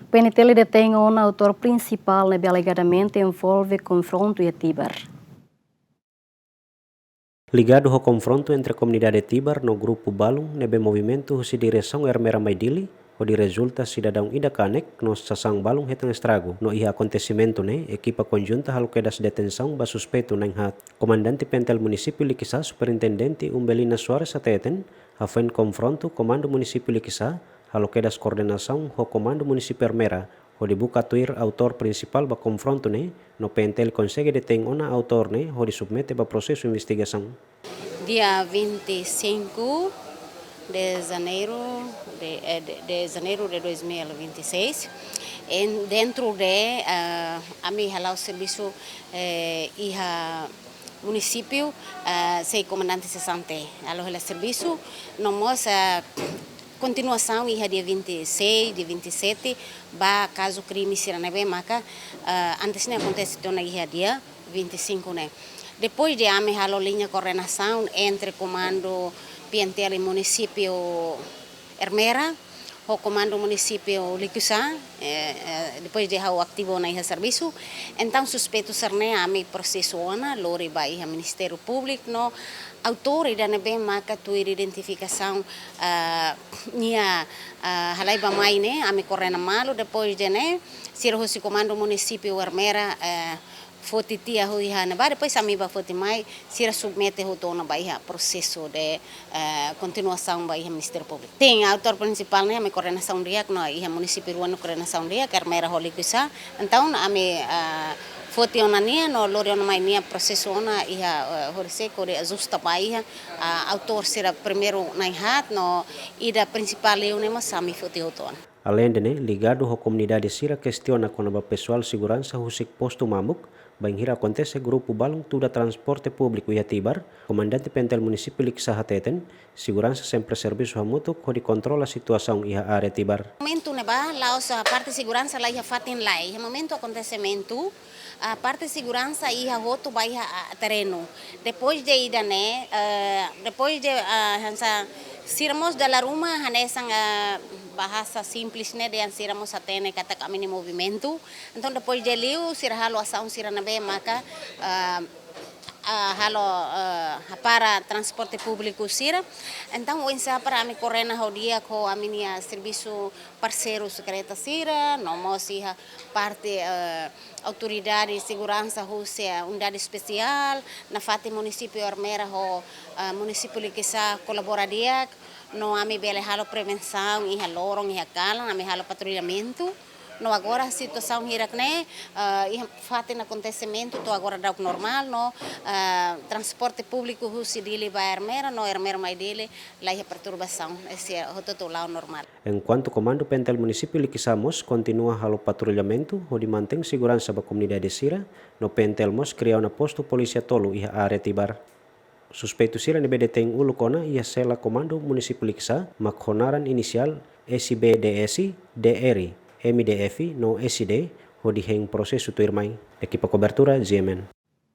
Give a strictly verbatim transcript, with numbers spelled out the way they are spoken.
PNTL detein ona autór prinsipál ne'ebé alegadamente envolve konfrontu iha Tibar. Ligadu ho konfrontu entre komunidade Tibar no grupu balun ne'ebé movimentu husi diresaun Ermera mai Dili, hodi rezulta sidadaun ida kanek no sasán balun hetan estragu. No iha akontesimentu ne'e, ekipa konjunta halo kedas detensaun ba suspeitu na'in-haat. Komandante PNTL Munisípiu Likisá, Superintendente Umbelina Soares hateten, hafoin konfrontu Komandu Munisípiu Likisá halo kedas koordenasaun ho Komandu Munisípiu Ermera, hodi buka tuir autór prinsipál ba konfrontu ne'e, no PNTL konsege detein ona autór ne'e hodi submete ba prosesu investigasaun. Dia vinte e cinco de janeiro de, eh, de, de janeiro de dois mil e vinte e seis, em, dentro de, ah, ami hala'o servisu, eh, iha munisípiu, ah, sei komandante sesante, halo hela servisu, no mós, ah, kontinuasaun iha dia vinte e seis, dia vinte e sete, ba kazu krime sira ne'ebé maka, ah, antes ne'e akontese tiha ona iha dia vinte e cinco ne'e. Depois de ami halo liña koordenasaun entre Komandu PNTL Munisípiu Ermera ho Komandu Munisípiu Likisá, eh, eh, depois de ha'u ativu ona iha servisu, entaun suspeitu sira-ne'e ami prosesu ona, lori ba iha Ministériu Públiku no autór ida ne'ebé maka tuir identifikasaun, ah, nia, ah, halai bá-mai ne'e, ami koordena malu, depois de ne'e, sira husi Komandu Munisípiu Ermera, eh, foti tiha ho iha ne'ebá, depois ami bá foti mai, sira submete hotu ona ba iha prosesu de, eh, kontinuasaun ba iha Ministériu Públiku. Sin, autór prinsipál ne'e ami koordenasaun di'ak no iha munisípiu rua ne'e koordenasaun di'ak, Ermera ho Likisá. Entaun ami, eh, foti ona nia no lori ona mai nia prosesu ona iha, eh, horisehik hodi ajusta ba iha, ah, autór sira primeiru na'in-haat no ida prinsipál liu ne'e mós ami foti hotu ona. Aleinde ne'e, ligadu ho komunidade sira kestiona kona-ba pesoál seguransa husik postu Mamuk, bainhira akontese grupu balun tuda transporte públiku iha Tibar, Komandante PNTL Munisípiu Likisá hateten, seguransa sempre servisu hamutuk hodi kontrola situasaun iha área Tibar. Momentu ne'ebá, la'ós, ah, parte seguransa la iha fatin lai. Iha momentu akontesimentu, ah, parte seguransa iha hotu ba iha, ah, terrenu. Depois de ida-ne'e, eh, depois de, ah, hanesan sira mós dala ruma hanesan, ah, bahasa simples ne'e dehan sira mós hatene katak ami-nia movimentu. Entaun depois de liu sira halo asaun sira ne'ebé maka, ah, ah, halo, ah, hapara transporte públiku sira. Entaun oinsá para ami koordena ho di'ak ho ami-nia servisu parseiru sekreta sira, no mós iha parte, eh, autoridade seguransa husi, eh, unidade espesiál, nafatin munisípiu Ermera ho, eh, munisípiu Likisá kolabora di'ak, no ami bele halo prevensaun iha loron, iha kalan, ami halo patrullamentu. No agora situasaun hirak-ne'e, eh, iha fatin akontesimentu to'o agora daudauk normál, no, eh, transporte públiku husi Dili ba Ermera, no Ermera mai Dili, la iha perturbasaun, eh, sei hotu-hotu la'o normál. Enkuantu Komandu PNTL Munisípiu Likisá mós kontinua halo patrullamentu hodi mantein seguransa ba komunidade sira, no PNTL mós kria ona postu polísia tolu iha área Tibar. Suspeitu sira ne'ebé detein uluk ona iha sela Komandu Munisípiu Likisá, mak ho naran inisiál S B D S, D R, M D F no S D, hodi hein prosesu tuirmai. Ekipa kobertura, G M N.